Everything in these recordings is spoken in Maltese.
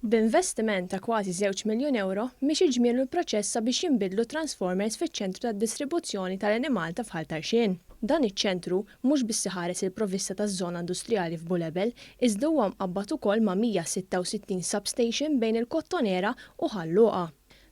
B'investiment ta' kważi żewġ miljun ewro, miexi ġmielu l-proċess sabiex jinbidlu t-transformers fiċ-ċentru tad-distribuzzjoni tal-Enemalta f'Ħal Tarxien. Dan iċ-ċentru mhux biss iħares il-provvista taż-żona industrijali f'Bulebel, iżda huwa mqabbad ukoll ma' 166 substation bejn il-Kottonera u Ħal Luqa.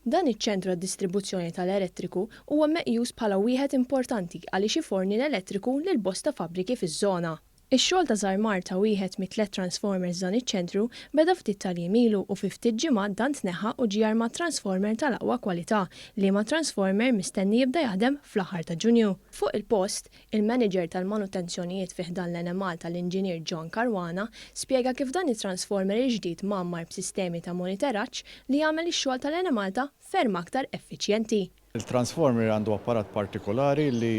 Dan iċ-ċentru għad-distribuzzjoni tal-elettriku huwa meqjus bħala wieħed importanti għaliex iforni l-elettriku lil bosta fabbriki fiż-żona. Ix-xogħol ta' żarmar ta' wieħed mit-tlett transformers f'dan iċ-ċentru beda ftit tal-jiem ilu u fi ftit ġimgħat dan tneħħa u ġie armat transformer tal-aqwa kwalità, liema transformer mistenni jibda jaħdem fl-aħħar ta' Ġunju. Fuq il-post, il-manager tal-manutenzjonijiet fi ħdan l-Enemalta l-Inġinier John Caruana spjega kif dan it-transformer il-ġdid mgħammar b'sistemi ta' moniteraġġ li jagħmel ix-xogħol tal-Enemalta ferm aktar effiċjenti. Il-transformer għandu apparat partikolari li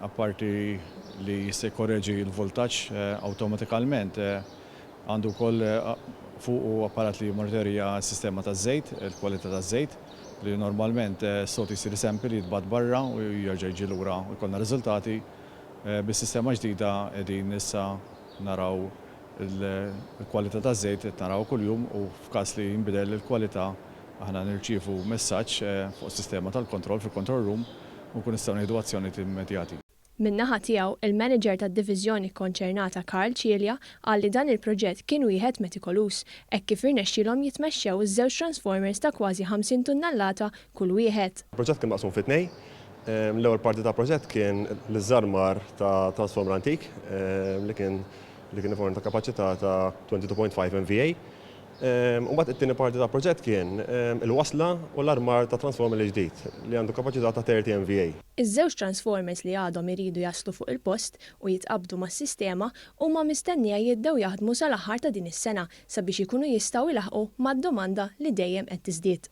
apparti li jista' jikkoreġi l-vultaġġ awtomatikalment, għandu wkoll fuqu apparat li jimmonitorja s-sistema taż-żejt, il-kwalità taż-żejt, li normalment s-soltu jsir sample jitbagħat barra u jerġa' jiġi lura u jkollna riżultati. Bis-sistema ġdida qegħdin issa naraw il-kwalità taż-żejt qed narawha kuljum u f'każ li jinbidel il-kwalità aħna nirċievu messaġġ fuq is-sistema tal-kontroll fil-control room u nkunu nistgħu nieħdu azzjonijiet immedjati. Min-naħa tiegħu, il-manager tad-diviżjoni kkonċernata Karl Cilia qal li dan il-proġett kien wieħed metikoluż hekk kif irnexxielhom jitmexxew iż-żewġ transformers ta' kważi 50 tunnellata kull wieħed. Il-proġett kien maqsum fi tnejn. L-ewwel parti tal-proġett kien l-iżżarmar ta' transformer antik li kien li kien iforni ta' kapaċità ta' 22.5 MVA. U mbagħad it-tieni parti tal-proġett kien il-wasla u l-armar ta' transformer il-ġdid li għandu kapaċità ta' 30 MVA. Iż-żewġ transformers li għadhom iridu jaslu fuq il-post u jitqabbdu mas-sistema huma mistennija jibdew jaħdmu sal-aħħar ta' din is-sena sabiex ikunu jistgħu jlaħħqu mad-domanda li dejjem qed tiżdied.